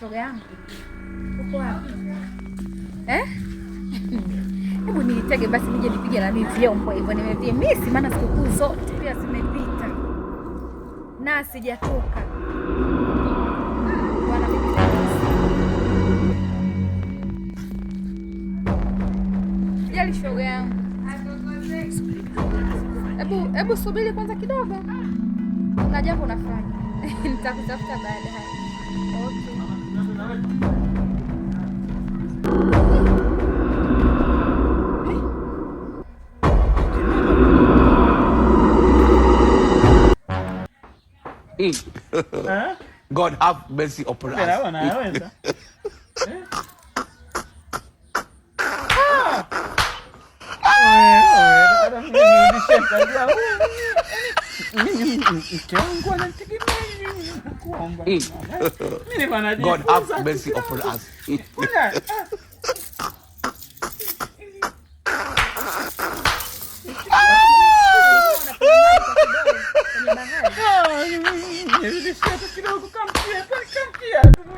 Shoga yangu, uko wapi? Eh? Hebu nitege basi nije nipige na mimi vyombo hivyo nimevimisi, maana sikukuu zote pia zimepita na sijatoka. Bwana, mimi jali shoga yangu. Hebu hebu subiri kwanza kidogo, kuna jambo nafanya. Nitakutafuta baadaye. Okay. God have mercy upon us. Anaweza. Mke wangu ananitegemea mimi, nakuomba. Mimi God have mercy upon us.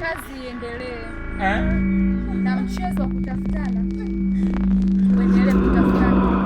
Kazi iendelee na mchezo wa kutafutana uendelee kutafutana.